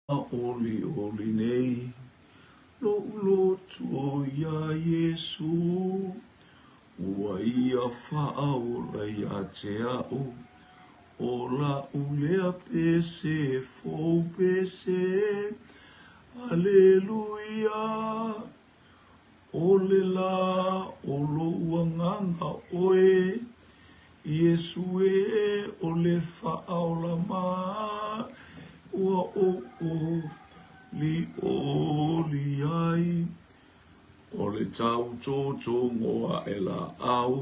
Olioli nei loʻu loto iā Iesū, Ua ia faaola ia te aʻu, ʻO laʻu lea pese fou pese, Aleluia. ʻO le lā o lou agaga ʻoe, Iesū ē, ʻo le faaola mai ua ʻoliʻoli ai. ʻO le tautotogo aʻela au,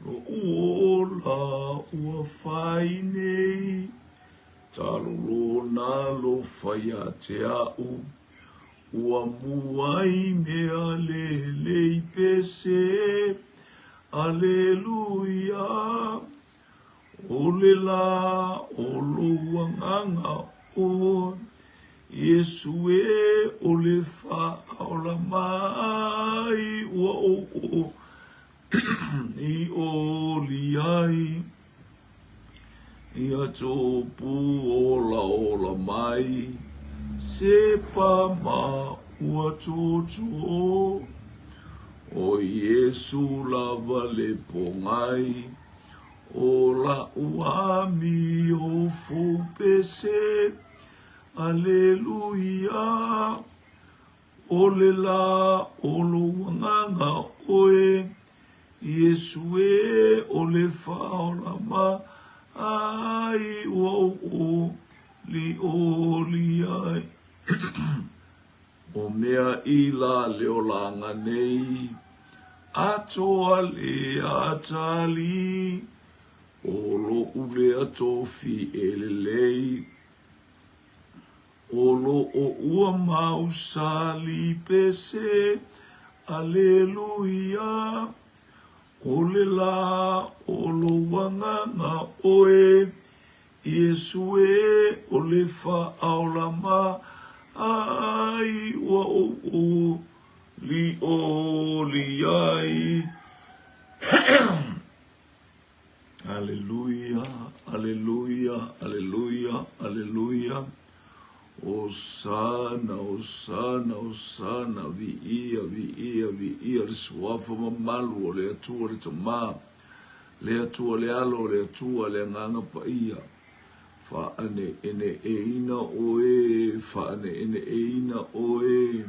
loʻu ola ua fai nei, Talolo nalofa iā te aʻu, Ua muai mea lelei pese, Aleluia. ʻO le lā o lou agaga ʻoe, Iesū ē, ʻo le faaola mai ua ʻoliʻoli ai. Ia tupu olaola mai sepa ma ua toto ʻO Iesu lava le pogai O laʻu amio fou pese Aleluia ʻO le lā o lou agaga ʻoe Iesu ē, ʻo le faaola mai ua ʻoliʻoli ai. O mea i la leo laga nei, Atoa le atali, ʻO loʻu lea tofi e lelei, ʻO loʻo ua mau sali pese, Aleluia. ʻO le lā o lou agaga ʻoe, Iesu ē, ʻo le faaola mai ua ʻoliʻoli ai. Aleluia, aleluia, aleluia, aleluia. Hosana, hosana, hosana, viia, viia, viia le suafa mamalu o le Atua le Tama, le Atua le Alo, le Atua le Agaga Paia. Faaneʻeneʻeina ʻoe, faaneʻeneʻeina ʻoe,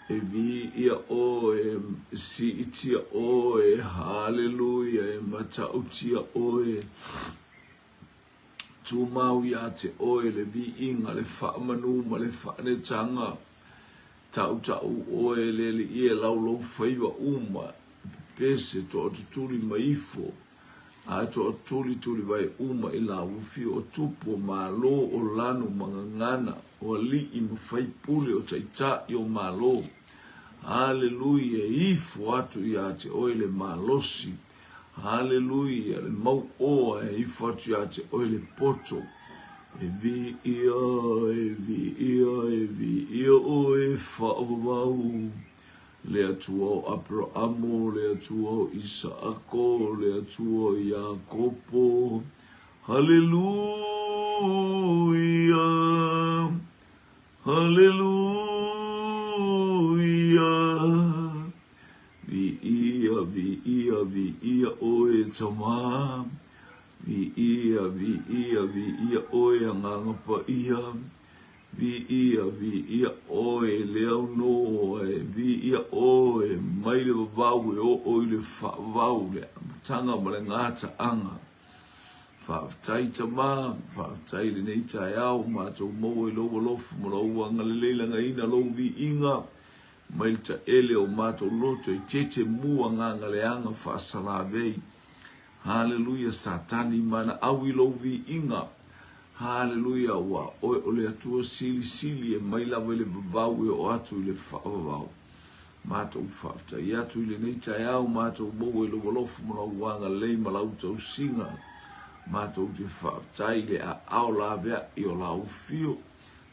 E viia ʻoe, e siitia ʻoe, haleluia, e matautia ʻoe. Tumau iā te ʻoe le viiga, le faamanu ma le faanetaga. Taʻutaʻu ʻoe le alii e laulou faiva uma, e pepese toatutuli ma ifo. A toatulituliwae uma i laufi o tupu o Malo o Lanu ma Gagana, o aliʻi ma faipule o Taitaʻi o Malo. Haleluia, e ifo atu iā te ʻoe le malosi. Haleluia, le mau ʻoa e ifo atu iā te ʻoe le poto. E viia, e viia, e viia ʻoe faavavau. Le Atua o ʻAperaʻamo, le Atua o ʻIsaʻako, le Atua o Iakopo. Haleluia! Haleluia! Viia, viia, viia ʻoe e Tama. Viia, viia, viia ʻoe Agaga Paia. Viia, viia ʻoe e le aunoa e, viia ʻoe mai le vavau e oo i le faavavau, le amataga ma le gataaga. Faafetai Tama, faafetai i lenei taeao ua matou maua i lou alofa ma lou agalelei lagaina lou viiga mai le taele o matou loto e tete mua agaga leaga faasalavei. Haleluia Satani manaau i lou viiga. Haleluia, ua ʻoe ʻo le Atua silisili e mai lava i le vavau e oo atu i le faavavau. Matou faafetai atu i lenei taeao, matou maua i lou alofa ma lou agalelei ma lau tausiga. Matou te faafetai i le aao laveai o lau fio,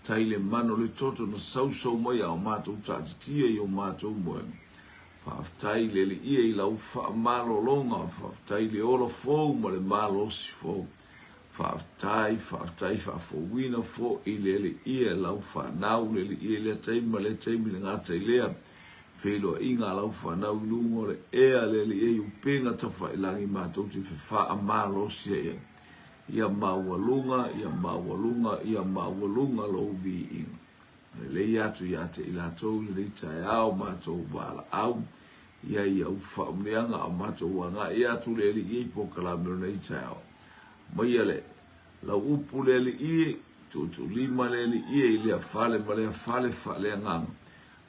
tai le mana o le toto na sausau mai a o matou taatitia i o matou moega. Faafetai i le Alii e i lau faamalologa, faafetai i le ola fou ma le malosi fou. Faafetai, faafetai faafouina fo'i le Alii e lau fanau, le Alii i lea taimi ma lea taimi le gata i lea feiloaiga a lau fanau i luga o le ea, le Alii e i upega tafailagi matou te fefaamalosi ai ai. Ia maualuga, ia maualuga, ia maualuga lou viiga. Lelei atu ia te i latou i lenei taeao matou valaau ia i au faaumiaga a o matou agai atu le Alii e i polokalame o lenei taeao. Maia le lau upu le Alii e, tuutuulima le Alii e i lea fale ma lea fale faaleagaga,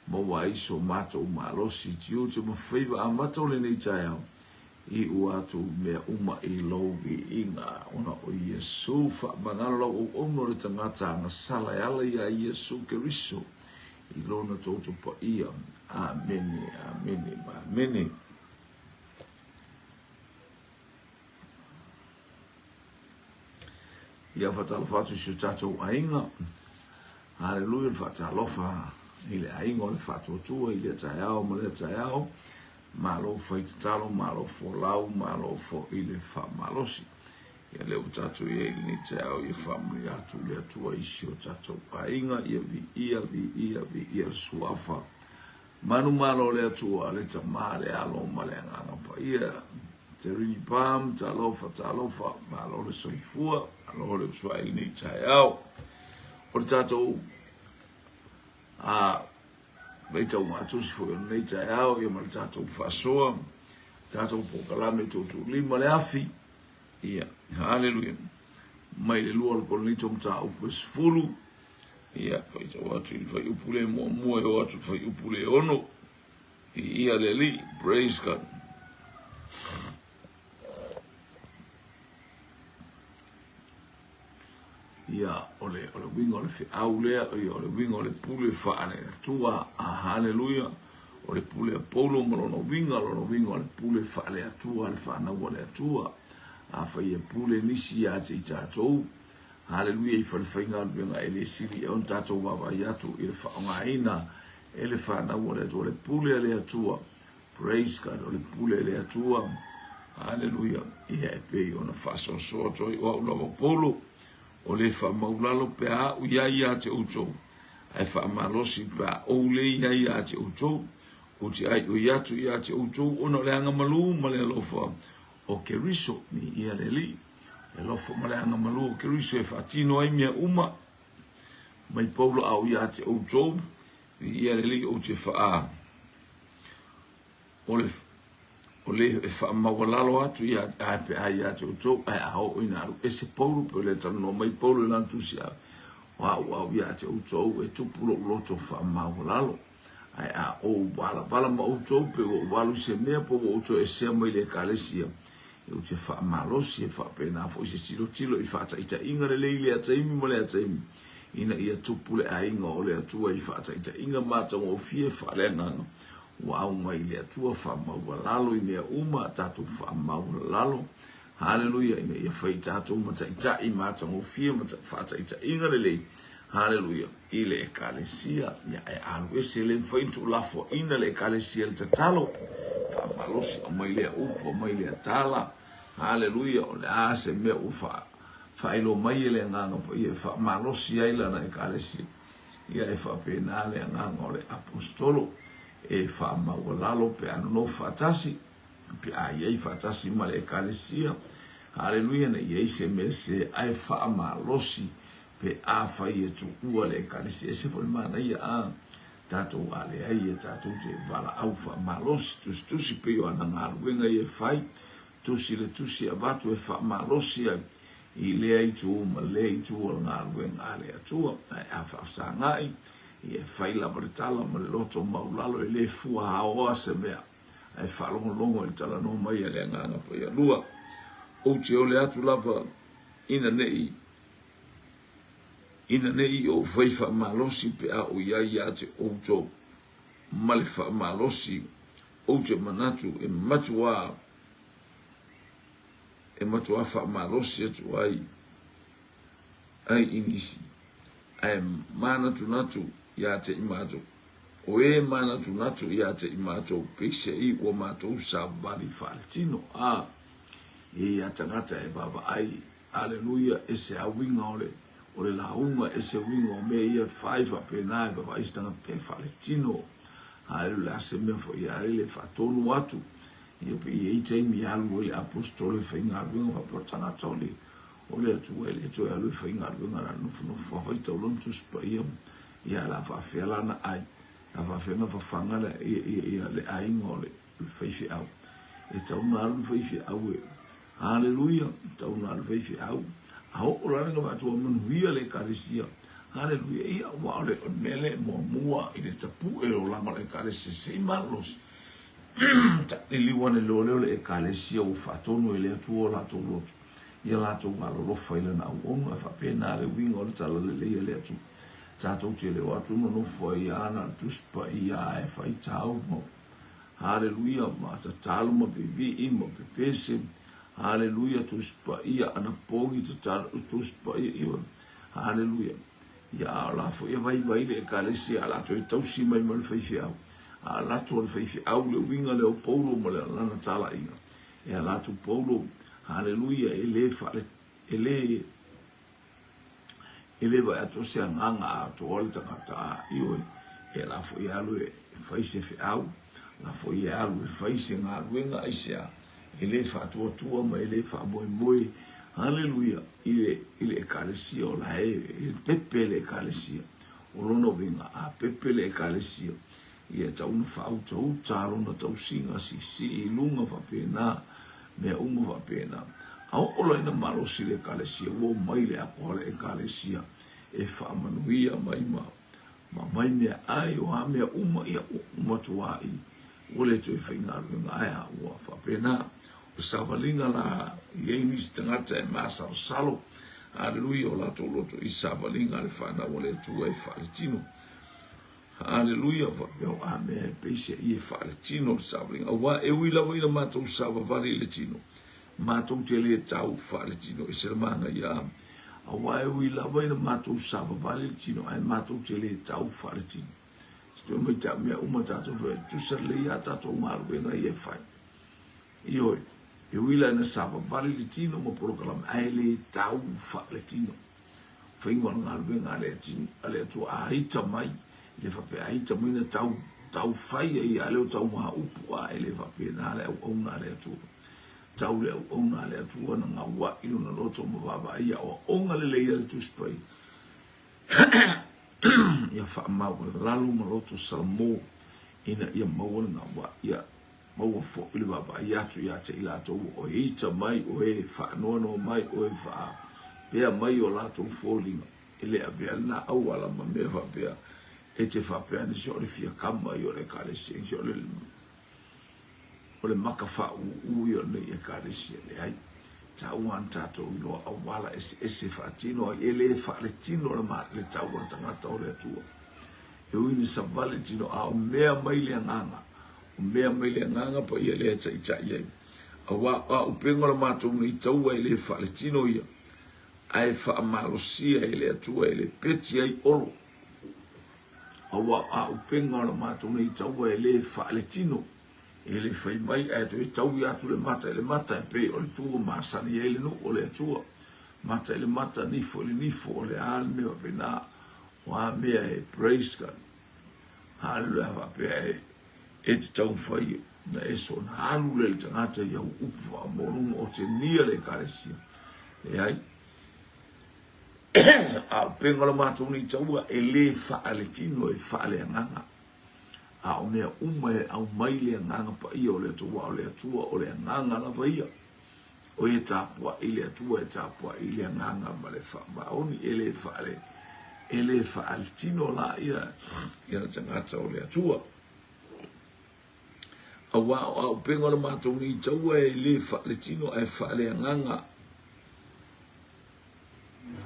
maua ai so matou malosi i tiute ma faiva amata o lenei taeao, Iu atu mea uma i lou viiga, ona o Iesu. Faamagalo lau auauna o le tagata agasala e ala iā Iesu Keriso i lona toto paia. Amene, amene ma amene. Ia faatalofa atu i si o tatou aiga. Haleluia, le faatalofa i le aiga o le faatuatua i lea taeao ma lea taeao. Malo fai tatalo, malo folau, malo foi le faamalosi. Ia lea ua tatou i ai i lenei taeao, ia faamanuia atu le Atua i si o tatou aiga, ia viia, viia, viia le Suafa. Manumalo le Atua, le Tama, le Alo ma le Agaga Paia. Terini Palm, talofa, talofa, malo le soifua, malo le usuai i lenei taeao. O le tatou a faitauga tusi foi o lenei taeao ia ma le tatou faasoa, tatou polokalame tuutuulima le afi, ia, haleluia, mai le 2 o le Korinito mataupu e 10, ia, faitau atu i le fuaiupu le muamua e oo atu i le fuaiupu le 6, viia le Alii, praise God. Ia, o le, o le uiga o le feau lea, ia, o le uiga o le pule faale-Atua. A, haleluia! O le pule a Paulo ma lona uiga, lona uiga o le pule faale-Atua a le fanau a le Atua. Afai e pule nisi ia te i tatou, haleluia, i falefaigaluega e le sili ea ona tatou vaavaai atu i le faaaogaina e le fanau a le Atua, o le pule a le Atua. Praise God, o le pule a le Atua. Haleluia. Ia e pei ona faasoasoa atu ai o au lava o Paulo, o le faamaulalo pe a au i ai ia te outou, ae faamalosi pe a ou le i ai ia te outou. Ou te aioi atu ia te outou ona o le agamalu ma le alofa o Keriso, ni ia le Alii. Le alofa ma le agamalu o Keriso e faatino ai mea uma. Mai Paulo a au ia te outou, ni ia le Alii ou te faa O le, o le e faamaualalo atu ia ae pe a ia te outou, ae a oo ina alu ese Paulo, pe o le talanoa mai Paulo i lana tusi a, o au au ia te outou e tupu lou loto faamaualalo. Ae a ou valavala ma outou, pe ua ou alu i se mea, pe ua ou toe esea mai le ekalesia, ou te faamalosi e faapena foi se tilotilo i faataitaiga lelei i lea taimi ma lea taimi, ina ia tupu le aiga o le Atua i faataitaiga matagofie faaleagaga ua aumai i le Atua faamaualalo i mea uma, tatou faamaualalo, haleluia, ina ia fai tatou ma taitai matagofie ma faataitaiga lelei, haleluia, i le Ekalesia. Ia, e alu ese, le mafai ona tuulafoaina le Ekalesia i le tatalo, faamalosi, aumai lea upu, aumai lea tala, haleluia, o le a se mea ua faa, faailoa mai e le Agaga Paia e faamalosi ai lana Ekalesia. Ia, e faapena le agaga o le Aposetolo, e faamaualalo pe a nonofo faatasi, pe a i ai faatasi ma le Ekalesia, haleluia, ne i ai se mea sese, ae faamalosi pe afai e tuua le Ekalesia. E ese foi le manaia a tatou a leai e tatou te valaau faamalosi, tusitusi pei o ana galuega ia e fai, tusi le tusi e avatu e faamalosi ai i lea itu ma lea itu o le galuega a le Atua. Ae a faafesagai, ia e fai lava le tala ma le loto maulalo e le fua aoa se mea, ae faalogologo i le talanoa mai a le Agaga Paia. 2, Ou te ole atu lava ina ne i ina ne i ou fai faamalosi pe a ou i ai ia te outou ma le faamalosi, ou te manatu e matuā e matuā faamalosi atu ai ai i nisi, ae manatunatu ia te i matou, o e manatunatu ia te i matou, peiseai ua matou savali faaletino. A, e i ai a tagata e vaavaai. Aleluia, ese a uiga o le o le lauga, ese uiga o mea ia e fai faapena e vaavaai se tagata pe faaletino. Haleluia, o le a se mea foi a le faatonu atu. Ia pe i ai taimi e alu ai le aposetolo e faigaluega faapea o le tagata o le o le Atua e le toe alu e faigaluega na nofonofo faitau lona Tusi Paia ia la faafefea lana ai la faafefea ona fafaga le ia ia le aiga o le faifeau e tau na alu le faifeau e Haleluia e tau na alu le faifeau a oo la le vaatu manuia le ekalesia Haleluia ia ua o le mea le muamua i le tapue o olaga o le ekalesia se i malosi Liliu ane loa lea o le Ekalesia ua faatonu e le Atua o latou loto ia latou alolofa i lana auauna. E faapena le uiga o le talalelei a le Atua. Tatou te le o atu nonofo ai a na o le Tusi Paia a e faitau ma Haleluia ma tatalo ma vivii ma pepese Haleluia Tusi Paia anapogi tatalo Tusi Paia ioe Haleluia Ia a o la foi e vaivai le Ekalesia a la toe tausi mai ma le faifeau. A ala atu o le faifeau le uiga lea o Paulo ma lana talaiga, e ala atu Paulo, haleluia, e le faale, e le, e le vaai atu se agaga atoa le tagata a ioe, e la foi e alu e fai se feau, la foi e alu e fai se galuega, aisea, e le faatuatua ma e le faamoemoe, haleluia, i le, i le ekalesia o la e, e pepe le ekalesia. O lona uiga, a pepe le ekalesia, ia e tau ona faautauta lona tausiga, siisii i luga faapena, mea uma faapena. A oo loa ina malosi le ekalesia, ua omai le apo a le ekalesia e faamanuia mai ma ma aumai meaai, o a mea uma, ia ua matuai ua le toe faigaluega ae a ua faapena. O le savaliga la i ai nisi tagata e masalosalo, haleluia, o latou loto i savaliga a le fanau a le Atua e faaletino. Haleluia, faapea o a mea e peiseai e faaletino le savaliga, aua e ui lava ina matou savavali i le tino, matou te le tau faaletino i se manaia, aua e ui lava ina matou savavali i le tino, ae matou te le tau faaletino. Se toe maitau mea uma tatou fai, tusa lelei a tatou galuega ia e fai. Ioe, e ui la ina savavali le tino ma polokalame, ae le tau faaletino. Faiga o le galuega a le a le Atua, a ita mai, e le faapea a ita mai na tau, tau fai ai a lea o tau maupu, a e le faapena le auauna a le Atua. Tau le auauna a le Atua na gaua'i lona loto ma vaavaai aoaoga lelei a le Tusi Paia. Ia faamaualalo ma loto salamo ina ia maua le gaua'i. Ia maua foi le vaavaai atu ia te i latou o e ita mai, o e faanoanoa mai, o e faapea mai o latou foliga, e le avea lena auala ma mea faapea, e te faapea ane se o le fiakama ia o le ekalesia, se o le, o le maka faaūū ia o lenei ekalesia. Leai, taua ana tatou iloa auala eseese faatino ai, e le faaletino le, le tau a le tagata o le Atua. E ui ina savali le tino, a o mea mai le agaga, O mea mai le Agaga Paia lea e taitai ai. Aua o auupega o le matou nei taua e le faaletino ia, ae faamalosia e le Atua e le peti ai olo. Aua o auupega o le matou nei taua e le faaletino, e le fai mai ae toe taui atu le mata i le mata e pei o le tu ua masani ai le nuu o le Atua. Mata i le mata, nifo i le nifo, o le a le mea faapena, o a mea e praise God. Haleluia faapea e e te taumafai na e soona alu lea i le tagata i au upu faamaualuga o te nia le ekalesia. Leai. A o pega o le matou nei taua e le faaletino e faaleagaga. A o mea uma e aumai le agaga paia o le Atua, o le Atua o le agaga lava ia. O ia tapuai le Atua e tapuai le agaga ma le faamaoni e le faale e le faaletino la ia ia le tagata o le Atua. Aua o auupega o le matou nei taua e le faaletino ae faaleagaga.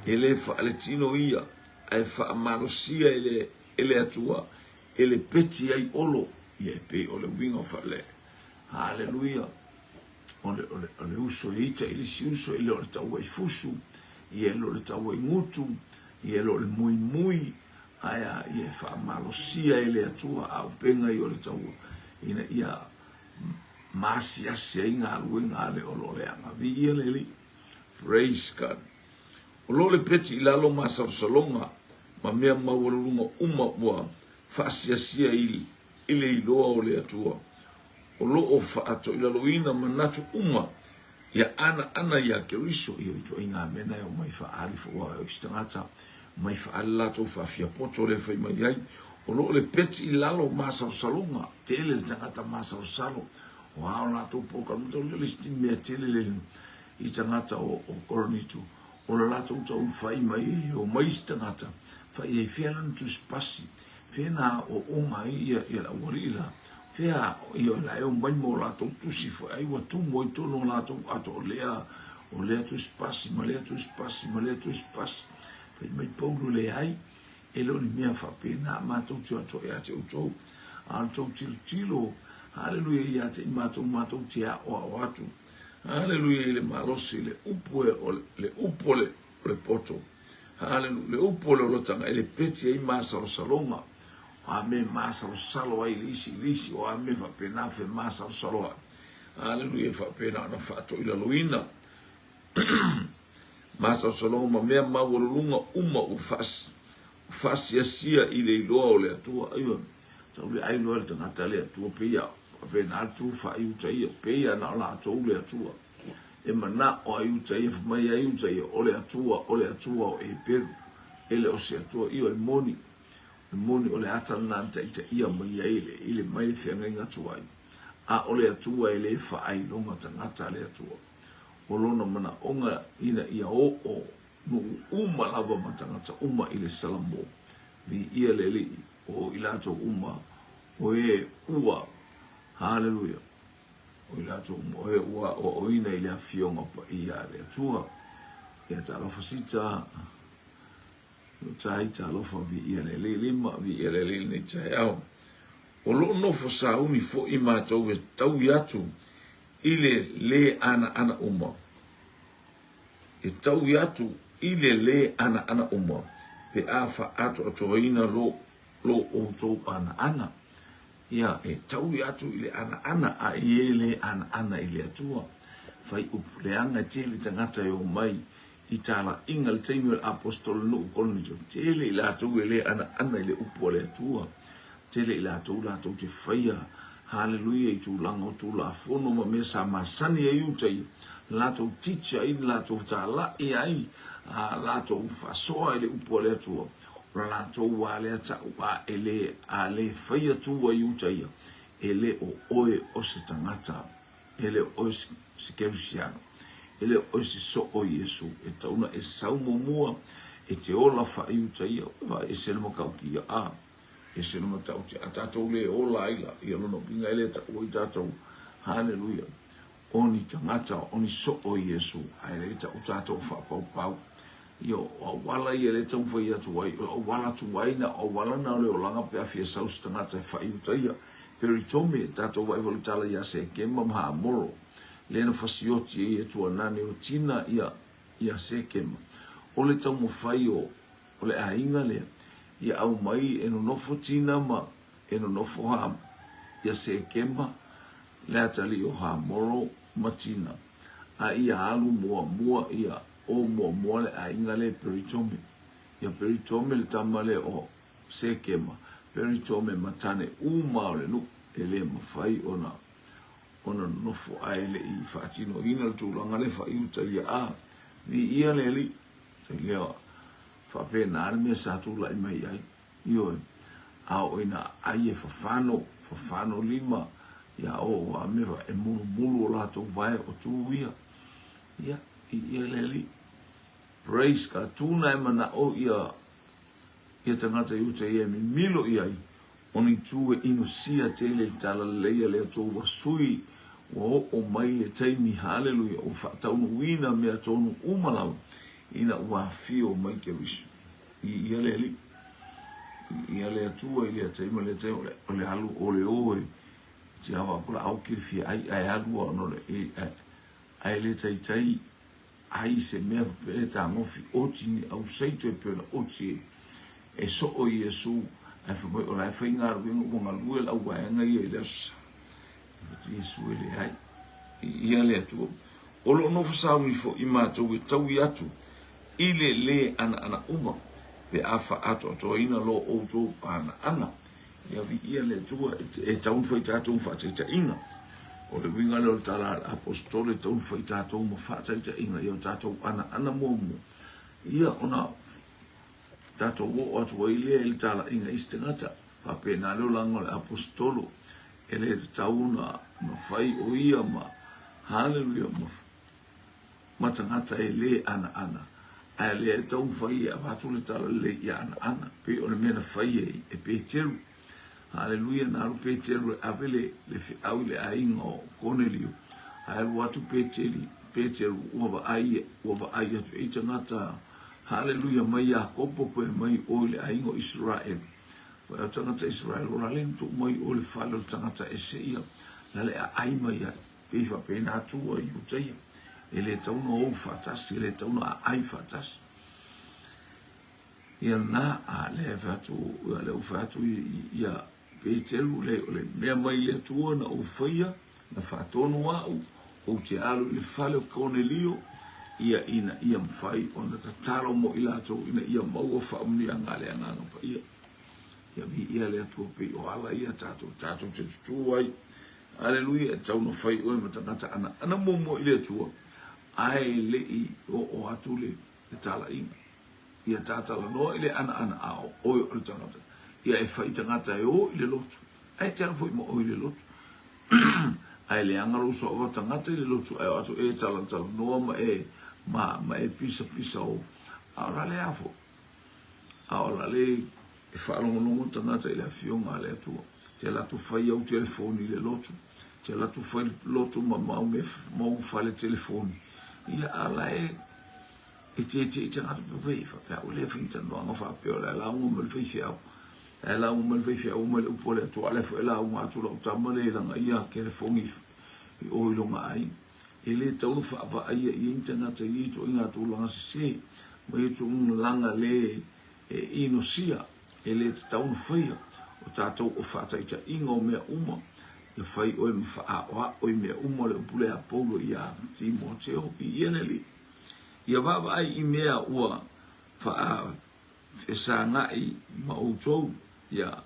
E le faaletino ia ae faamalosia e le, e le Atua e le peti ai olo ia e pei o le uiga o faale. Haleluia. O le, o le, o le uso e ita i le isi uso, e le o le taua i fusu, ia e le o le taua i gutu, ia e le o le muimui, ae a ia e faamalosia e le Atua auupega ia o le taua, ina ia maasiasi ai galuega a le o lo o leaga. Viia le Alii. Praise God. O lo le peti i lalo masalosaloga ma mea maualuluga uma ua faasiasia i le iloa o le Atua. O lo o faatoilaloina manatu uma ia anaana iā Keriso, ia ituaiga mea na e omai faaali fo ua isi tagata mai faaali latou faafiapoto lea fai mai ai. O lo o le peti i lalo masalosaloga, tele le tagata masalosalo, o a o latou polokalame, tau le isi mea tele le i tagata o Korinito, o le latou taumafai mai e omai isi tagata, fai ai fea lana tusipasi, fea na aoaoga ai ia le aualii la, fea ia la e omai ma o latou tusi foi ai ua tumu ai tonu o latou ato o lea, o lea tusipasi ma lea tusipasi ma lea tusipasi. Fai mai Paulo, leai, e le o ni mea faapena matou te o atu ai ia te outou, a o le tou tilotilo, haleluia, ia te i matou, matou te aoao atu. Haleluia i le malosi, le upu e, o le upu o le, o le poto. Haleluia, le upu o le olataga e le peti ai masalosaloga. O a mea e masalosalo ai le isi i le isi, o a mea faapena fe masalosalo ai. Haleluia, e faapena ona faatoilaloina. Masalosaloga ma mea maualuluga uma ua faasiasia i le iloa o le Atua. Aio, tau le ai loa le tagata le Atua, pei a faapena le tu faaiuta ia, pei a na o latou le Atua. E manao ai uta ia, fai mai ai uta ia, o le Atua, o le Atua o Eperu, e le o se Atua. Ioe, e moni, e moni o le ata lena na taitaia mai ai le, i le mai le feagaiga tuai. A o le Atua e le faailoga tagata le Atua. O lona manaoga ina ia oo nuu uma lava ma tagata uma i le Salamo. Viia le Alii, o i latou uma o e ua, haleluia, o i latou uma o e ua aoaoina i le Afioga Paia a le Atua. Ia talofa sita, tai talofa, viia le Alii, lima, viia le Alii lenei taeao. O loo nofo sauni foi matou e taui atu i le lē anaana uma. E taui atu i le lē anaana uma pe a faaatoatoaina lo lo outou anaana. Ia, e taui atu i le anaana a i e lē anaana i le Atua. Fai upu leaga e tele tagata e omai i talaiga le taimi o le Aposetolo nuu Korinito. Tele i latou e lē anaana i le upu a le Atua. Tele i latou latou te faia, haleluia, i tulaga o Tulafono ma mea sa masani ai uta ia, latou teach ai, latou talai ai, a latou faasoa i le upu a le Atua, o la latou a lea tau a e le, a le faia tu ai uta ia, e le o oe o se tagata, e le o oe se Kerisiano, e le o oe se soo o Iesu, e tau na e sau muamua, e te ola faaiuta ia, ua ese le matautia a. Ese le matautia a tatou le ola ai la, ia lona uiga e le taua ai tatou. Haleluia. O ni tagata, o ni soo Iesu, ae le tau tatou faapaupau. Ia, o auala ia le taumafai atu ai, o auala tuai na, o auala na o le olaga pe a fia sau se tagata e faaiuta ia. Peritome, tatou vaai foi le tala ia Sekema ma Hamoro, lea na fasioti ai e Tuanane o Tina ia, ia Sekema. O le taumafai o, O le aiga lea, ia aumai e nonofo Tina ma e nonofo ha ia Sekema, le atalii o Hamoro ma Tina, a ia alu muamua ia o muamua le aiga lea i Peritome. Ia Peritome le tama lea o Sekema, Peritome ma tane uma o le nuu, e le mafai ona ona nonofo ae le i faatinoina le tulaga lea faaiuta ia a viia le Alii. Lea faapena le mea sa tulai mai ai. Ioe, a oo ina ai e fafano, fafano lima, ia o a mea e mulumulu o latou vae o tu ia. Ia, i ia le Alii. Praise God. Tuna e manao ia ia tagata i uta ia e mimilo i ai, O ni tū e inosia tele le talalelei a le Atua ua sui, ua oo mai le taimi, haleluia, ua faataunuuina mea tonu uma lava ina ua afio mai Keriso. I ia le Alii, i ia le Atua i lea taimi ma lea taimi, o le alu o le o e te awa aku la au kiri fia ai, ae alu a ono le, ae le taitai ai se mea faapea e tagofi oti ni ausaito e pei ona oti e, e soo Iesu, ae fai mai o la e faigaluega ua galue le auvaega ia i le aso Sa. Iesu e leai. I ia le Atua. O lo o nofo sauni foi matou e taui atu i le lē anaana uma, pe a faaatoatoaina lo outou anaana. Ia viia le Atua e tau ona fai tatou ma faataitaiga. O le uiga lea o le tala a le Aposetolo e tau ona fai tatou ma faataitaiga ia o tatou anaana muamua, ia ona tatou oo atu ai lea i le talaiga i isi tagata. Faapena le olaga o le Aposetolo, e le tatau ona fai o ia ma, haleluia, ma tagata e lē anaana, ae lea e taumafai e avatu le talalelei ia anaana, pei o le mea na fai ai e Peteru. Haleluia, na alu Peteru e ave le, le feau i le aiga o Konelio, ae alu atu Peteli, Peteru ua vaai, ua vaai atu i tagata, haleluia, mai Iakopo pe mai o i le aiga o Isaraelu. Foi o tagata Isaraelu, o la le na tuu mai o le fale o le tagata ese ia, la le aai mai ai. Pei faapena atu ua Iutaia, e le tatau ona ou faatasi, e le tatau ona aai faatasi. Ia na, a lea e fai atu, ia lea ua fai atu ia Peteru, le, o le mea mai le Atua na ou faia, na faatonu au, ou te alu i le fale o Konelio, ia ina ia mafai ona tatalo mo i latou ina ia maua faamanuiaga a le Agaga Paia. Ia viia le Atua pei o ala ia tatou, tatou te tutū ai. Aleluia, e tatau ona fai oe ma tagata anaana muamua i le Atua, ae le i oo atu le talaiga. Ia tatalanoa i le anaana, a o oe o le tagata. Ia e fai tagata e o i le lotu, ae te alu foi ma oe i le lotu. Ae leaga lou soava tagata i le lotu, ae o atu e talatalanoa ma e, ma, ma e pisapisa o, a o la le a foi. A o la le e faalogologo tagata i le Afioga a le Atua. Te alu atu fai au telefoni i le lotu, te alu atu fai lotu ma mau mea mau fale telefoni. Ia a la e e tietie i tagata pe wei faapea au le fai talanoaga faapea o le a lauga mai le faifeau. Ae lauga mai le faifeau mai le upu a le Atua, a lea foi e lauga atu lau tama le laga ia telefoni i o i lona aiga. E le tatau ona faavaaia i ai ni tagata i ia ituaiga tulaga sese ma ia tulaga le e inosia, e le tatau ona faia o tatou o faataitaiga o mea uma, ia fai oe ma faaaoao i mea uma o le upu lea a Paulo iā Timoteo, viia le Alii. Ia vaavaai i mea ua faafesagai ma outou, ia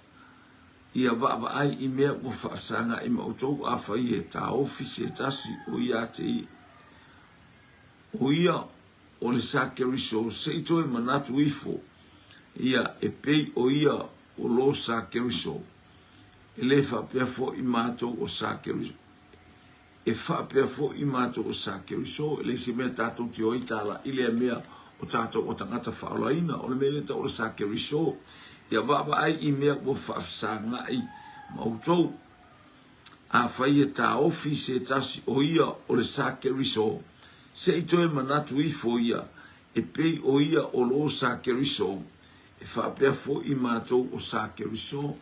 ia vaavaai i mea ua faafesagai ma outou, afai e taofi se tasi o ia te o ia o le sa Keriso, se i toe manatu ifo ia e pei o ia o lo sa Keriso. E le faapea foi matou o sa Keriso. E faapea foi matou o sa Keriso, e leai se mea tatou te o ai tala i lea mea o tatou o tagata faaolaina, o le mea lea tau o le sa Keriso. Ia vaavaai i mea ua faafesagai ma outou. Afai e taofi se tasi o ia o le sa Keriso, se i toe manatu ifo ia e pei o ia o lo sa Keriso, e faapea foi matou o sa Keriso.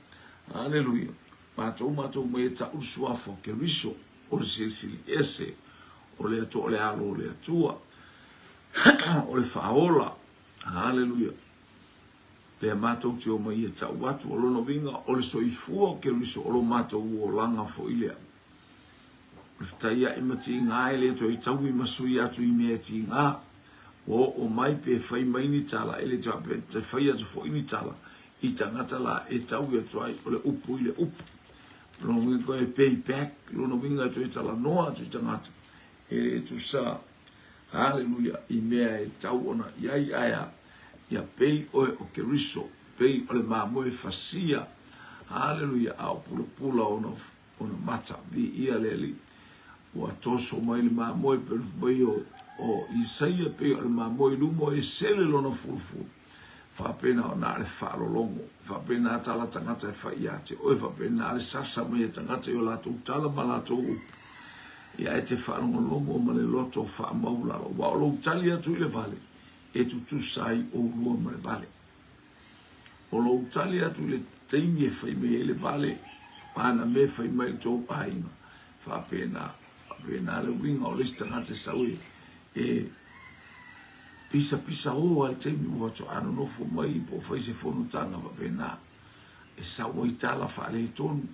Aleluia. Matou matou mai e ta'u le suafa o Keriso, o le Silisili Ese, o le Atua, o le Alo o le Atua, o le Faaola. Aleluia. Lea matou te omai e tau atu, o lona uiga o le soifua o Keriso o lo matou olaga foi lea. O le fetaiai ma tiga e le toe taui ma sui atu i mea e tiga. Ua oo mai pe fai mai ni tala e le faapea te fai atu foi ni tala i tagata la e taui atu ai o le upu i le upu. O lona uiga toe pay back, lona uiga e toe talanoa atu i tagata e le tusa Haleluia, i mea e tau ona i ai ae a, ia pei oe o Keriso, pei o le mamoe fasia, haleluia, a o pulapula ona, ona mata, viia le Alii. Ua toso mai le mamoe, pei mai o, o Isaia, pei o le mamoe i luma o Esele lona fulufulu. Faapena ona le faalologo, faapena tala tagata e fai ia te oe, faapena le sasa mai e tagata i o latou tala ma latou upu. Ia e te faalogologo ma le loto faamaulalo, aua o lou tali atu i le vale, e tutusa ai oulua ma le vale. O lou tali atu i le taimi e fai mai ai le vale, ma ana mea e fai mai i le tou aiga, faapena, faapena le uiga o le isi tagata e sau e, e pisapisa o lava i le taimi ua faatoa nonofo mai po o fai se fonotaga faapena, e sau ai tala faaletonu.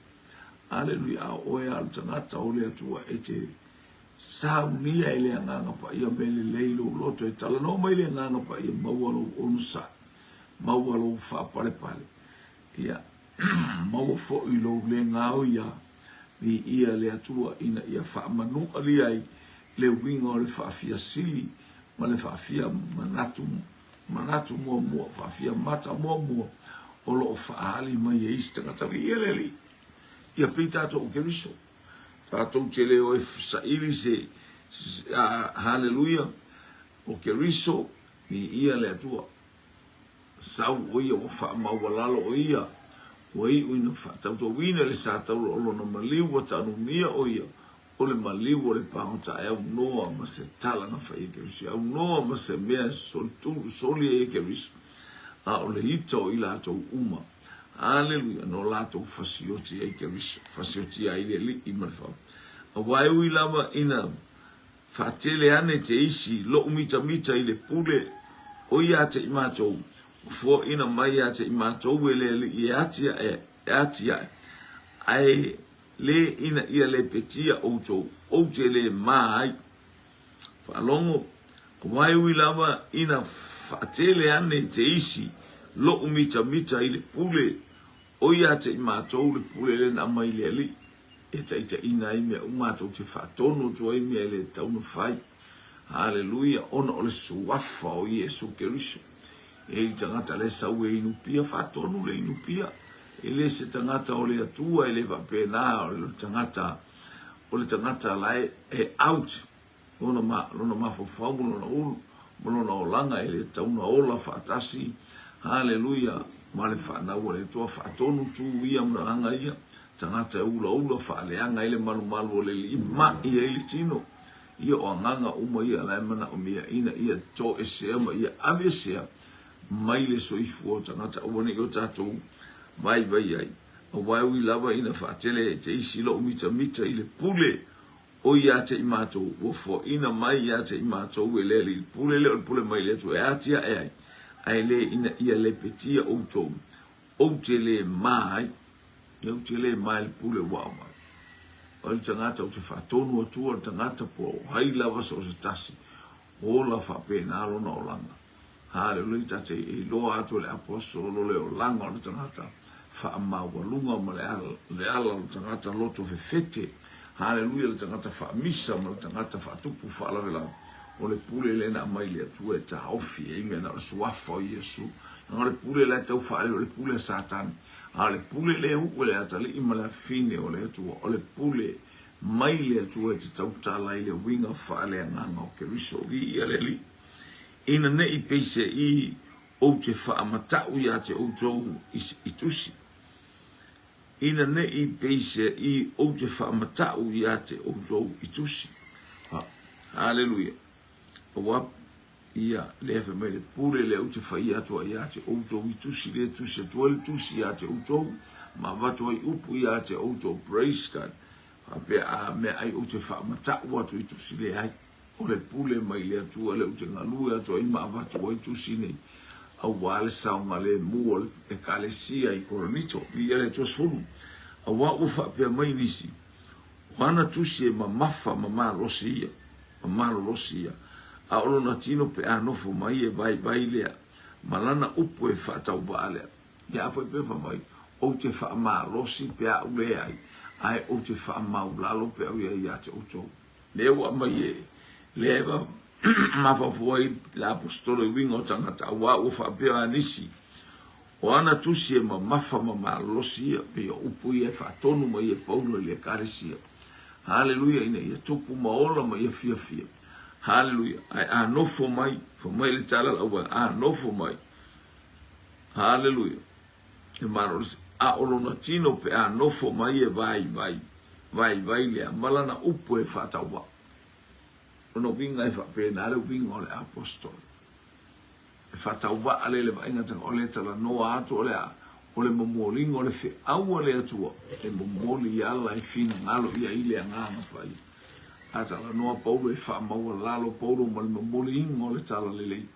Aleluia, a o oe lava o le tagata o le Atua e te Saunia e le Agaga Paia mea lelei i lou loto e talanoa mai le Agaga Paia, maua lou onosai, maua lou faapalepale, ia, maua foi lou le gaoia, viia le Atua ina ia faamanualia ai le uiga o le faafia sili ma le faafia manatu, manatu muamua, faafia mata muamua o lo o faaali mai e isi tagata. Viia le Alii. Ia pei tatou o Keriso. Tatou te le o e saili se, haleluia, o Keriso, viia le Atua. Sau o ia ua faamaualalo o ia, ua iu ina faatautauina le sa taula o lona maliu ua tanumia o ia, o le maliu o le pagota e aunoa ma se tala na fai e Keriso, e aunoa ma se mea e solitulu, soli ai e Keriso, a o le ita o i latou uma. Aleluia, na o latou fasioti ai Keriso, fasiotia ai le Alii ma le Fau. Aua e ui lava ina faatele ane te isi loʻu mitamita i le pule o ia te i matou, ua foaina mai ia te i matou e le Alii e atiae, e atiae, ae le ina ia lepetia outou, ou te le ma ai. Faalogo, aua e ui lava ina faatele ane te isi loʻu mitamita i le pule o ia te i matou le pule lea na aumai i le Alii e taitaiina ai mea uma matou te faatonu atu ai mea e le tatau ona fai. Haleluia! Ona o le suafa o Iesu Keriso. E i le tagata lea e sau e inu pia, faatonu le inu pia. E le se tagata o le Atua, e le faapena o le tagata o le tagata la e, e out lona, ma, lona mafaufau ma lona ulu ma lona olaga e le tatau ona ola faatasi. Haleluia! Ma le fanau a le Atua, faatonu tu ia ma aga ia, tagata e ulaula faaleaga ai le malumalu o le alii, ma'i ai le tino. Ia o agaga uma ia la e manaomia ina ia toesea ma ia aveesea mai le soifua o tagata aua ne i o tatou vaivai ai. Aua e ui lava ina faatele e te isi lou mitamita i le pule o ia te i matou, ua foaina mai ia te i matou e le Alii le pule lea o le pule mai le Atua e atiae ai, ae le ina ia lepetia outou, ou te le ma ai. Ia ou te le ma i le pule ua aumai. O le tagata ou te faatonu atua le tagata po o ai lava so o se tasi, ola faapena lona olaga. Haleluia, ta te iloa atu e le aposetolo le olaga o le tagata faamaualuga ma le ala, le ala o le tagata loto fefete. Haleluia, le tagata faamisa ma le tagata faatupu faalavelave. O le pule lea na aumai le Atua e taofi ai mea na o le suafa o Iesu. Leaga o le pule la e tau faaleo, o le pule a Satani. A o le pule lea e uu e le atalii ma le afine o le Atua, o le pule mai le Atua e te tautala i le uiga faaleagaga o Keriso. Viia le Alii. Ina ne i peiseai ou te faamatau ia te outou i tusi. Ina ne i peiseai ou te faamatau ia te outou i tusi. Haleluia. Aua ia lea fai mai le pule lea ou te faia atu ai ia te outou i tusi, lea tusi atu ai le tusi ia te outou, ma avatu ai upu ia te outou. Praise God. Faapea a mea ai ou te faamatau atu i tusi, leai. O le pule mai le Atua lea ou te galue atu ai ma avatu ai tusi nei, aua le saogalemu o le Ekalesia i Korinito. Viia le Atua 10. Aua ua faapea mai nisi, O ana tusi e mamafa ma malosi ia, ma malolosi ia, a o lona tino pe a nofo mai e vaivai lea, ma lana upu e faatauvaa lea. Ia a foi pe fai mai, Ou te faamalosi pe a ou leai, ae ou te faamaulalo pe au i ai ia te outou. Lea ua aumai e lea e mafaufau ai le Aposetolo i uiga o tagata, aua ua faapea a nisi, o ana tusi e mamafa ma malolosi ia, pei o upu ia e faatonu mai e Paulo i le Ekalesia. Haleluia, ina ia tupu ma ola ma ia fiafia. Haleluia, ae a nofo mai, fai mai le tala a le auvaega, a nofo mai, haleluia, e malolosi, a o lona tino pe a nofo mai e vaivai, vaivai lea, ma lana upu e faatauvaa. Lona uiga e faapena le uiga o le Aposetolo. E faatauvaa lea i le vaaiga tagata, o le talanoa atu o le a? O le momoliga o le feau a le Atua e momoli ala e finagalo i ai le Agaga Paia. A talanoa Paulo e faamaualalo Paulo ma le momoliga o le Talalelei.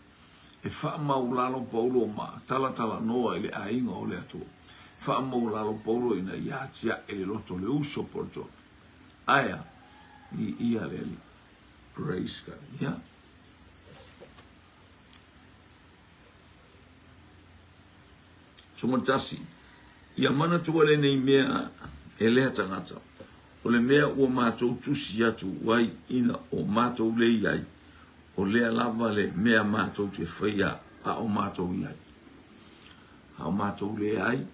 E faamaualalo Paulo ma talatalanoa i le aiga o le Atua. E faamaualalo Paulo ina ia atiae le loto o le uso po o le tofi. Ae a? Viia le Alii. Praise God. Ia. 11. Ia manatua lenei mea e lea tagata, o le mea ua matou tusi atu ai ina o matou le i ai, o lea lava le mea matou te faia a o matou i ai. A o matou le ai,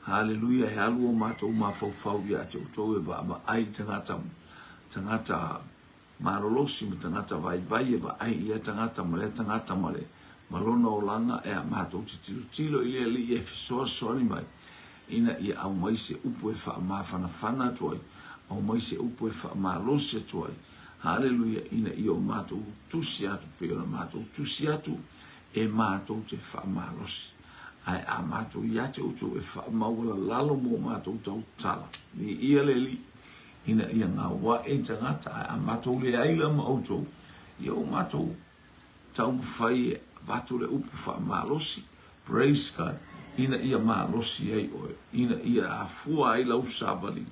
haleluia, e alu o matou mafaufau ia te outou e vaavaai i tagata, tagata malolosi ma tagata vaivai e vaai i lea tagata ma lea tagata ma le ma lona olaga e a matou te tilotilo i le Alii e fesoasoani mai ina ia aumai se upu e faamafanafana atu ai, aumai se upu e faamalosi atu ai, haleluia, ina ia o matou tusi atu pei ona matou tusi atu e matou te faamalosi. Ae a matou ia te outou e faamaualalalo mo matou tautala, viia le Alii, ina ia gauae i tagata, ae a matou leai la ma outou, ia ua matou taumafai e avatu le upu faamalosi, praise God, ina ia malosi ai oe, ina ia afua ai lau savaliga,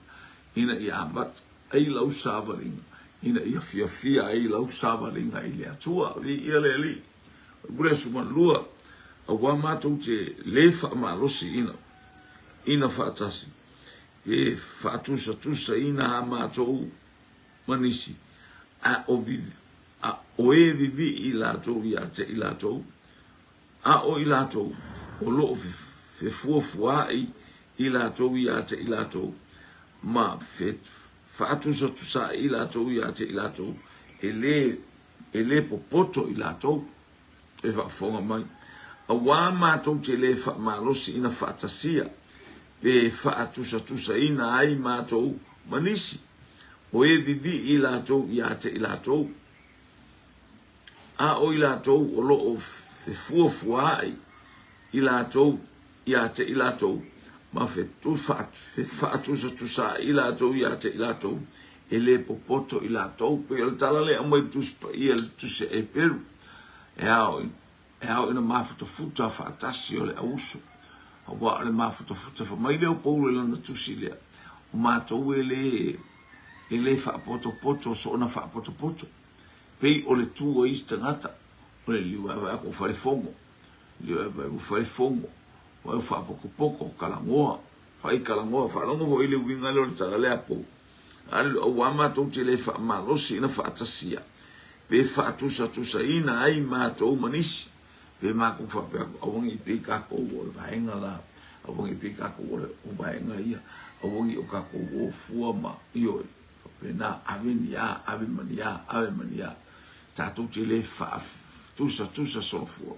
ina ia amata ai lau savaliga, ina ia fiafia ai lau savaliga i le Atua. Viia le Alii. 22, Aua matou te le faamalosi ina, ina faatasi, e faatusatusaina a matou ma nisi, a o a o e vivii i latou ia te i latou, a o i latou o lo o fefuafuaai i latou ia te i latou, ma faatusatusaai i latou ia te i latou, e le, e le popoto i latou. E faafofoga mai, auā matou te le faamalosi ina faatasia, pe faatusatusaina ai matou ma nisi, o e vivii i latou ia te i latou, a o i latou o lo o fefuafuaai i latou ia te i latou, ma faatusatusaai i latou ia te i latou, e le popoto i latou. Pei o le tala lea e aumai i le Tusi Paia, le Tusi a Eperu, e ao, e ao ina mafutafuta faatasi o le auuso. Aua o le mafutafuta, fai mai lea o Paulo i lana tusi lea, o matou e le, e le faapotopoto soona faapotopoto. Pei o le tu a isi tagata, o le liu vaevae ko falefogo, liu vaevae ko falefogo, vae faapokopoko, kalagoa, fai kalagoa, faalogo foi i le uiga lea o le tala lea a Paulo. Aua matou te le faamalosi ina faatasia, pe faatusatusaina ai matou ma nisi, pe matou faapea atu, aua ne i pei tatou o le vaega la, aua ne i pei tatou o le vaega ia, aua ne i o tatou o fua ma, ioe, faapena, ave ni a, ave ma ni a, ave ma ni a. Tatou te le faatusatusa solofua.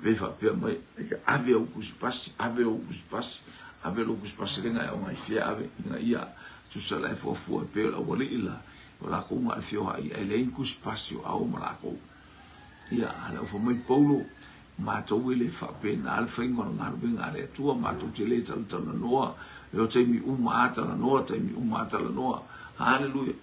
Pe faapea mai, ave ou tusipasi, ave ou tusipasi, ave lou tusipasi lenga e aoga i fea ave, ina ia tusa la e fuafua e pei o le aualii la, o lakou na e feoai ai, e leai ni tusipasi o ao ma lakou. Ia, a le ofa mai Paulo, matou e le faapena le faiga o le galuega a le Atua, matou te le talatalanoa, e o taimi uma a talanoa, taimi uma a talanoa. Haleluia.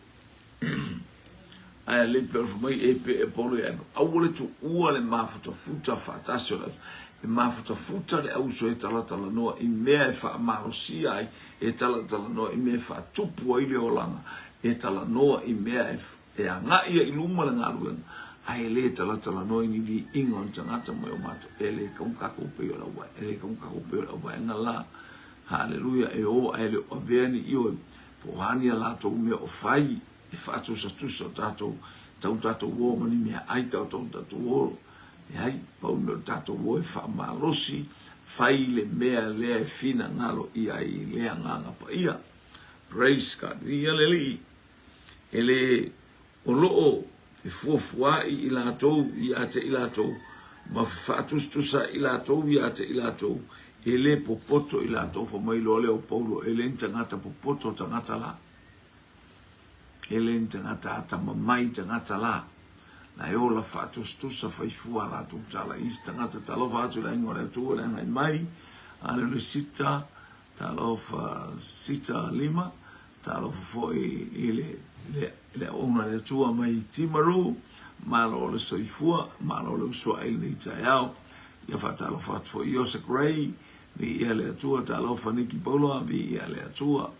Ae alei pe alofa mai e pe e Paulo ia aua le tuua le mafutafuta faatasi o le auso. E mafutafuta le auso e talatalanoa i mea e faamalosia ai, e talatalanoa i mea e faatupu ai le olaga, e talanoa i mea e, e agai ai i luma le galuega, ae le talatalanoa i ni viiga o ni tagata mai o matou. E le kau kakou pei o le auvae, e le kau kakou pei o le auvaega la. Haleluia, e o ae le o avea ni ioe, po o a ni a latou mea o fai e faatusatusa o tatou, tau tatou o ma ni meaai, tau tau tatou o, leai, pau le mea o le tatou o e faamalosi, fai le mea lea e finagalo i ai i le Agaga Paia. Praise God. Viia le Alii. E le, o lo o fefuafuaai i latou ia te i latou, ma faatusatusa i latou ia te i latou, e le popoto i latou, fai mai loa lea o Paulo, e le ni tagata popoto tagata la. E le ni tagata atamamai tagata la. Na e ola faatusatusa fai fua a latou tala i isi tagata. Talofa atu i le aiga o le Atua le agai mai. Aleluia sita, talofa sita lima. Talofa foi i le, le, le auauna a le Atua mai Timaru, malo o le soifua, malo o le usuai i lenei taeao. Ia faatalofa atu foi i Iosa Gray, viia le Atua, talofa Niki Pauloa, viia le Atua.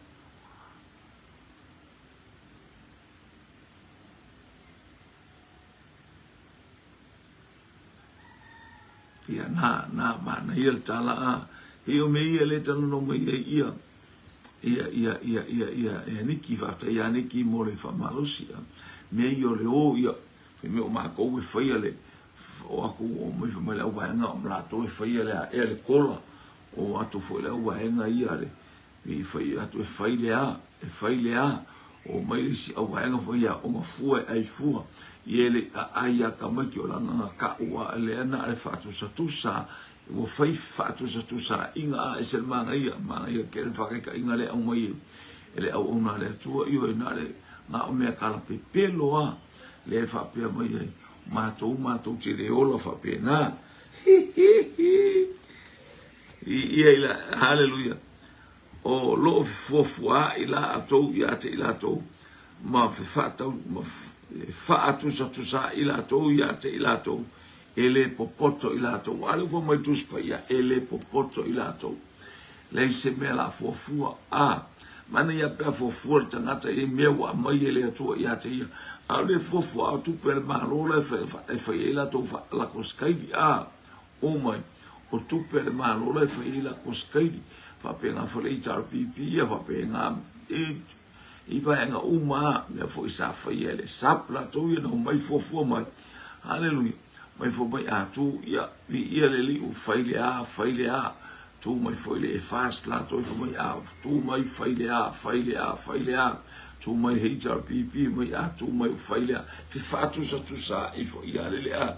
Ia, na, na, manaia le tala, a. Pei o mea ia lea e talanoa mai ai ia, ia, ia, ia, ia, ia, ia Niki, faafetai ia Niki mo le faamalosi, a. Mea ia o le o, ia, fai mai o matou e faia le, o atu o mai fai mai le auvaega o latou e faia le aea le kola, o atu foi le auvaega ia le, i fai atu e fai le a, e fai le a, o mai le isi auvaega foi ia aoga fua e ai fua, ia e le i aai a tamaiti o le agaga ta'u a lea na o le faatusatusa, ua fai faatusatusaaiga a ese le manaia, manaia tele le faataitaiga lea e aumai e le auauna a le Atua, ioe na o le na o mea talapepelo a lea e faapea mai ai matou matou te le ola faapena. Hi hi hi. Ia i la, haleluia, o loo fefuafuaa'i laatou ia te i latou, ma fefaatau, ma faatusatusa'i latou ia te i latou, e le popoto i latou. A lea ua fai mai le Tusi Paia, e le popoto i latou. Leai se mea la fuafua. A, manaia pe a fuafua le tagata i mea ua aumai e le Atua ia te ia. A o le fuafua o tupe a le Malo la e fai ai latou lako sikaili. A, O mai, o tupe a le Malo la e fai ai latou sikaili, faapena foi le HRPP, ia faapena i vaega uma a, mea foi sa faia e le SAP latou ia na omai fuafua mai. Haleluia. Mai fua mai a tu, ia, viia le Alii, ua fai le a, fai le a. Tu mai foi le EFAST latou ia fai mai a, tu mai fai le a, fai le a, fai le a. Tu mai le HRPP mai a, tu mai ua fai le a. Fefatusatusa ifo ia le le a.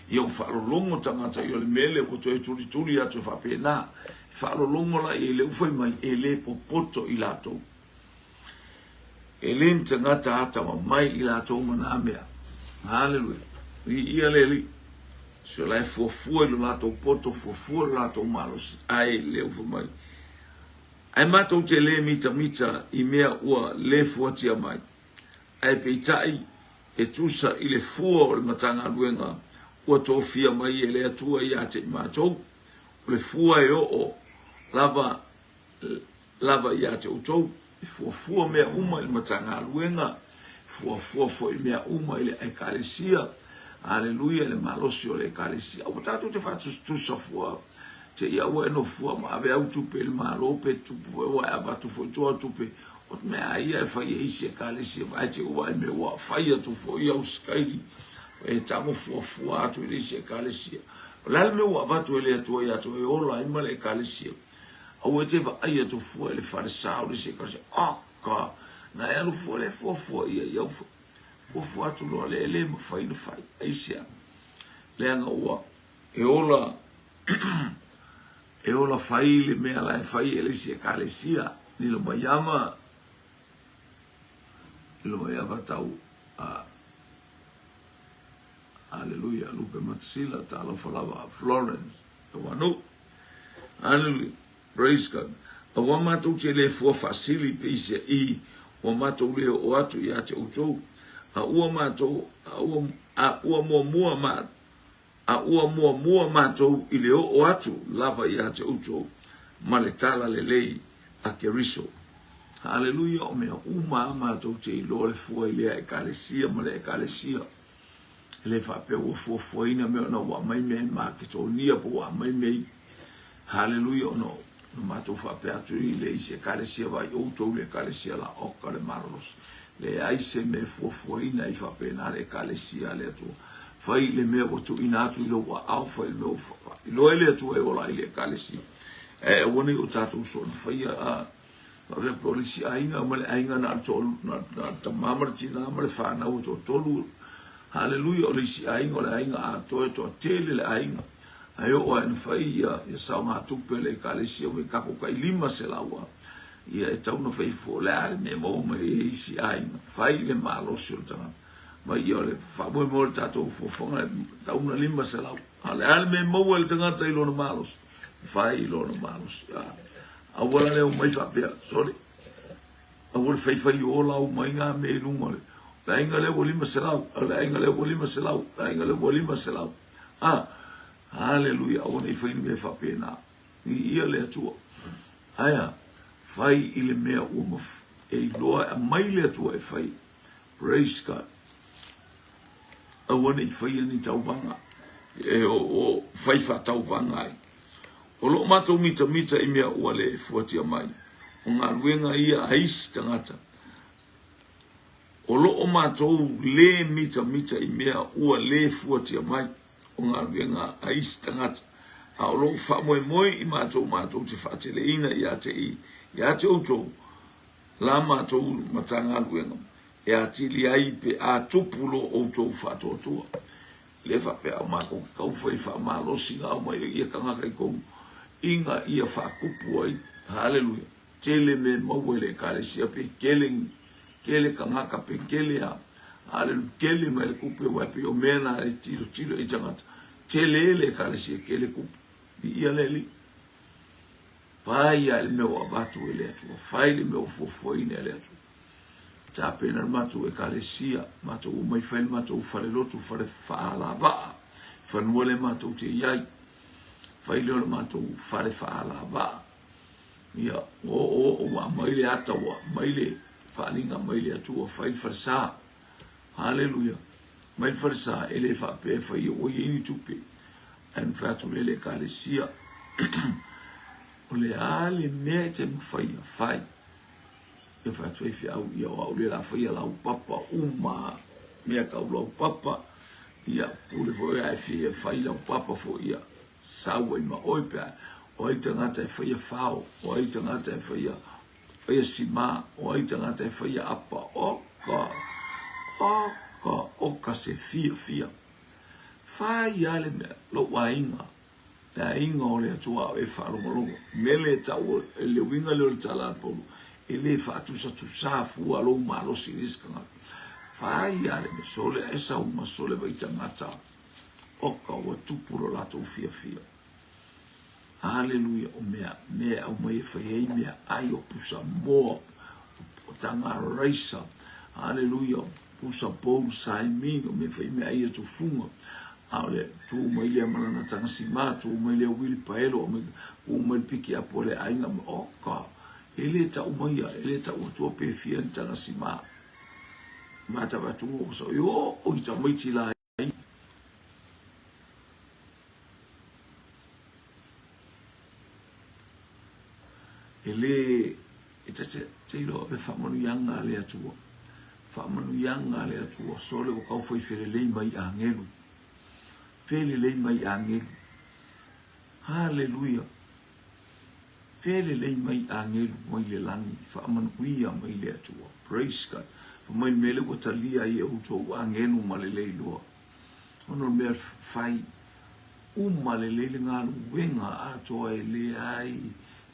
Ia ua faalologo tagata i o le mele ua toe tulituli atu e faapena. Faalologo la i ai lea ua fai mai e le popoto i latou. E le ni tagata atamamai i latou ma nā mea. Haleluia. Viia le Alii. So la e fuafua i lo latou poto, fuafua i lo latou malosi. Ae lea ua fai mai. Ae matou te le mitamita i mea ua le fuatia mai. Ae peitai, e tusa i le fua o le Matagaluega ua tofia mai e le Atua ia te i matou, o le fua e oo lava lava ia te outou, e fuafua mea uma i le Matagaluega, fuafua foi mea uma i le Ekalesia, Aleluia, i le malosi o le Ekalesia. Aua tatou te faatusatusa fua te i aua e nofua ma ave au tupe i le Malo pe tupu foi ua e avatu foi tua tupe O le mea a ia e fai e isi ekalesia, ae te ua i mea ua fai atu foi au sikaili, e tago fuafua atu i le isi ekalesia. O le a le mea ua avatu e le Atua ia te oe e ola ai ma le ekalesia? Aua e te vaai atu fua i le falesa o le isi ekalesia. Aka! Na e alu fua le fuafua ia i au fuafua atu loa lea e le mafai na fai. Aisea? Leaga ua e ola E ola fai le mea la e fai e le isi ekalesia, lilo mai ama, lilo mai ama tau a Aleluia, Lupe Matasila, talofa lava, Florence, Tauanu. Aleluia, praise God. Aua matou te le fua faasili peiseai ua matou le oo atu ia te outou, a ua matou, a ua, a ua muamua ma, A ua muamua matou i le oo atu lava ia te outou ma le tala lelei a Keriso. Haleluia, o mea uma a matou te iloa le fua i lea Ekalesia ma lea Ekalesia. E le faapea ua fuafuaina mea ona ua aumai mea i Maketonia po ua aumai mea i Haleluia ona Na matou faapea atu i le isi Ekalesia, Vaai outou i le Ekalesia la oka le malolosi. Leai se mea e fuafuaina ai faapena le Ekalesia a le Atua. Fai le mea ua tuuina atu i lou aao, fai le mea ua faailoa e le Atua e ola ai le Ekalesia. Ae aua ne i o tatou soona faia a faapea pe o le isi aiga ma le aiga na o le tama ma le tina ma le fanau e toatolu. Haleluia, o le isi aiga o le aiga atoa e toatele le aiga. Ae oo lava ina fai ia saogatupe a le Ekalesia ua tatou tai 500 a, ia e tatau ona fai fua. O le a le mea e maua mai ai e isi aiga? Fai le malosi o le tagata. Mai ia o le faamoemoe o le tatou fuafuaga e tatau ona 500. A o le a le mea e maua e le tagata i lona malosi? Fai i lona malosi. Aua la le omai faapea, sole, aua le faifai ola uma ai ngā mea i luga o le aiga lea ua 500, o le aiga lea ua 500, le aiga lea ua 500. A, Haleluia, aua ne i fai ni mea faapena. Viia le Atua. Ae a? Fai i le mea ua maf e iloa e aumai le Atua e fai. Praise God. Aua ne i faia ni tauvaga. e o fai faatauvaga ai. O lo o matou mitamita i mea ua le fuatia mai, o galuega ia a isi tagata. O lo o matou le mitamita i mea ua le fuatia mai, o galuega a isi tagata, a o lo o faamoemoe i matou matou te faateleina ia te ia te outou la matou Matagaluega e atili ai pe a tupu lo outou faatoatoa. Le faapea o matou te tau fai faamalosi na aumai ai ia tagata i tonu ina ia faatupu ai. Haleluia. Tele mea e maua i le Ekalesia pe tele ni tele tagata pe tele a haleluia tele mai le tupe aua e pei o mea na e tilotilo i tagata. Tele le Ekalesia tele tupe. Viia le Alii. Fai lava le mea ua avatu e le Atua, fai le mea ua fuafuaina e le Atua. Tapena le matou ekalesia, matou omai fai le matou falelotu, fale faalavaa, fanua lea matou te i ai. Fai lea o le matou fale faalavaa. Ia, o o o ua aumai le ata, ua aumai le faaaliga mai le Atua, fai le falesa. Haleluia. Mai le falesa, e le faapea e fai ua i ai ni tupe. Ae na fai atu lea i le ekalesia, o le a le mea e te mafaia, fai. Ia fai atu faifeau, ia o au lea la faia laupapa uma, mea tau laupapa, ia pule foi a e fia fai laupapa foi, ia sau ai ma oe pe a, o ai tagata e faia fao, o ai tagata e faia faia sima, o ai tagata e faia apa, oka, oka, oka se fia fia. Fai a le mea, lou aiga, le aiga o le Atua ao e faalogologo. Mele e tau e le uiga lea o le tala a Paulo, e le faatusatusa fua lou malosi i le isi tagata. Fai a le mea, sole ae sau ma sole vai tagata, oka ua tupu lo latou fiafia. Haleluia, o mea, mea e aumai e fai ai mea ai o pusa moa, o taga raisa, haleluia, pusa bowl saimino, mea fai mea ai atufuga. A o le tu mai lea ma lana tagasima, tu mai lea wilipaelo, tu mai le piki apo le aiga, oka, e le tau maia, e le tau atua pe fia ni tagasima. Ma ta atu o so yo o i tamaiti la E le, e te, te, te iloa le faamanuiaga a le Atua. Faamanuiaga a le Atua, sole ua tau fai felelei mai agelu. Felelei mai agelu. Haleluia. Felelei mai agelu mai le lagi, faamanuia mai le Atua. Praise God. Fa mai le mea lea ua talia ai e outou agelu ma le leiloa. Ona o le mea fai uma lelei le galuega atoa e leai,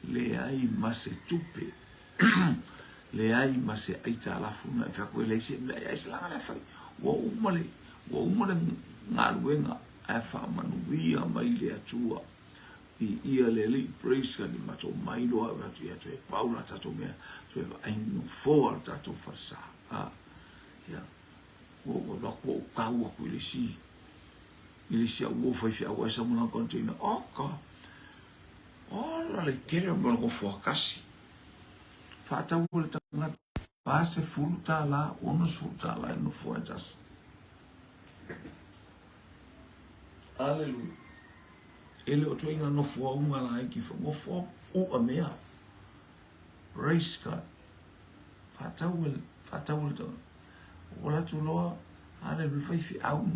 leai ma se tupe, leai ma se aitalafu na e fai atu e leai se mea, ai se laga lea fai. Ua uma le, ua uma le galuega ae faamanuia mai le Atua. Viia le Alii, praise God, i matou mai loa atu ia toe pau la tatou mea, toe vaai nofoa le tatou falesa. Ah, yeah. Ua ou alu atu ua ou tau atu i le isi i le isi au uo faifeau ae sau ma lana container. Oka! Ola le tele o mea o le nofoa tasi. Faatau e le tagata $40, $60 i le nofoa e tasi. Aleluia. E le o ituaiga nofoa uga laiti foi, nofoa u'a mea. Praise God. Faatau e, faatau e le tagata. Ua alu atu loa, haleluia, faifeau,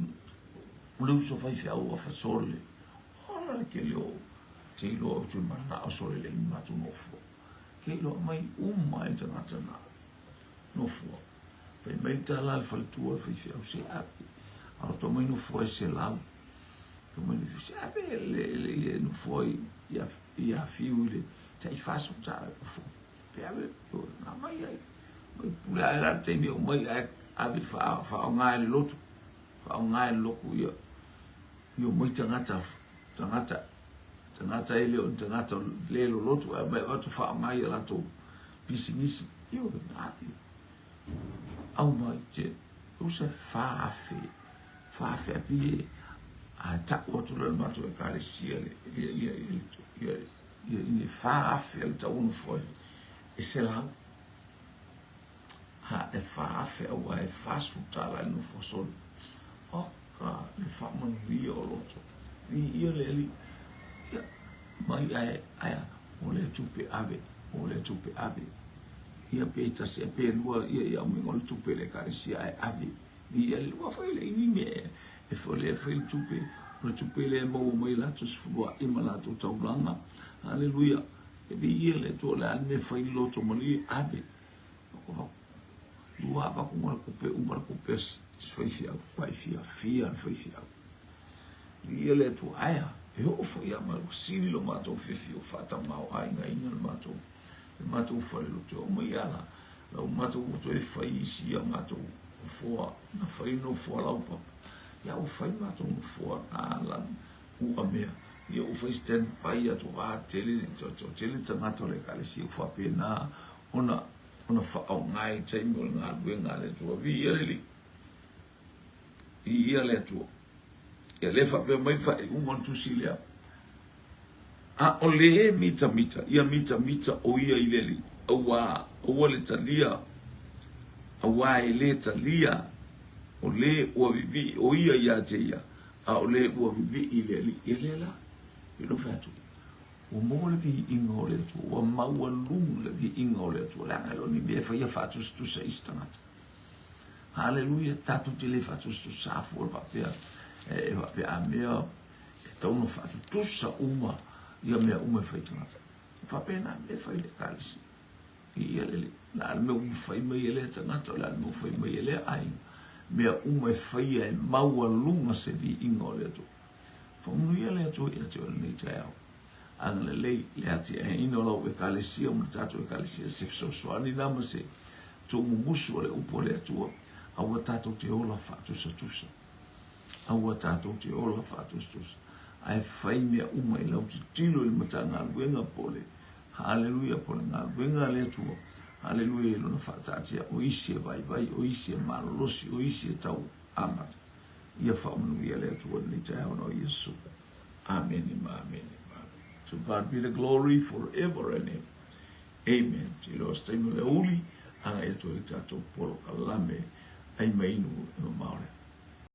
le uso faifeau a fasole. Ola le tele o te iloa ou te manao sole le imi matou nofoa. Ke iloa mai uma e le tagata na nofoa. Fai mai le tala a le faletua le faifeau se ave. A o mai nofoa e 100. Fai mai le se ave le le le nofoa i i Afiu i le tai $40 nofoa. Pe ave na mai ai. Mai pule ae la le taimi o mai ae ave faaaoga e le lotu. Faaaoga e le lotu ia. Ia mai tagata, tagata, tagata e le o ni tagata le lolotu ae mai avatu faaaoga ia latou pisinisi. Ioe, na ave. Aumai te usa 4,000, 4,000 a pi e a tau atu le matou ekalesia le ia ia ia ia ia i le 4,000 le tau nofoa e 100. Ha e 4,000 aua e $40 le nofoa soli. Oka le faamanuia o loto. Viia le Alii. Ia, mai ae, ae a, o lea tupe ave, o lea tupe ave. Ia pe tasi a pe lua, ia ia aumaiga o le tupe le ekalesia ae ave. Viia le ua fai le ini me e fai le fai le tupe, o le tupe le maua mai latou sefuluai ma latou taulaga. Haleluia. E viia le Atua o le a le mea fai le loto malie ave. Lua avatu ma le tupe uma le tupe se faifeau, pai fiafia le faifeau. Viia le Atua, ae a, e oo foi ia mai ua sili lo matou fiafia ua faatamaoaigaina le matou le matou fale lotu. E oo mai ia la, la ua matou ua toe fai isi ia matou nofoa, na fai nofoa laupapa. Ia ua fai matou nofoa na la ua mea. Ia ua fai stand by atu a tele, tele tagata o le ekalesia ua faapena ona ona faaaoga i le taimi o le galuega a le Atua. Viia le Alii. Viia le Atua. Ia lea faapea mai faaiuga o le tusi lea. A o le mitamita, ia mitamita o ia i le Alii, auā, aua le talia, auā e le talia, o le ua vivii o ia ia te ia, a o le ua vivii i le Alii. Ia lea la, e no fai atu, ua maua le viiga o le Atua, ua maualuga le viiga o le Atua, leaga e le o ni mea e faia faatusatusa i isi tagata. Haleluia, tatou te le faatusatusa fua faapea, e faapea a mea e tatau ona faatutusa uma ia mea uma e fai tagata. E faapena mea e fai le ekalesia. Ia le le a le mea ua fai mai e lea tagata, o le a le mea ua fai mai e lea aiga. Mea uma e faia e maualuga se viiga o le Atua. Faamanuia le Atua ia te oe lenei taeao. Agalelei le atiaeina o lau Ekalesia ma le tatou Ekalesia, se fesoasoani la ma se tuumumusu o le upu a le Atua, aua tatou te ola faatusatusa. Aua tatou te ola faatusatusa. Ae fai mea uma i lau tilotilo i le Matagaluega po o le Haleluia, po o le galuega a le Atua. Haleluia i lona faataatia, o isi e vaivai, o isi e malolosi, o isi e tau amata. Ia faamanuia le Atua i lenei taeao na o Iesu. Amene ma amene ma amene. To God be the glory forever and ever. Amen. Te iloa se taimi o le aoauli, agai atu ai le tatou polokalame ai ma inu e mamao lea.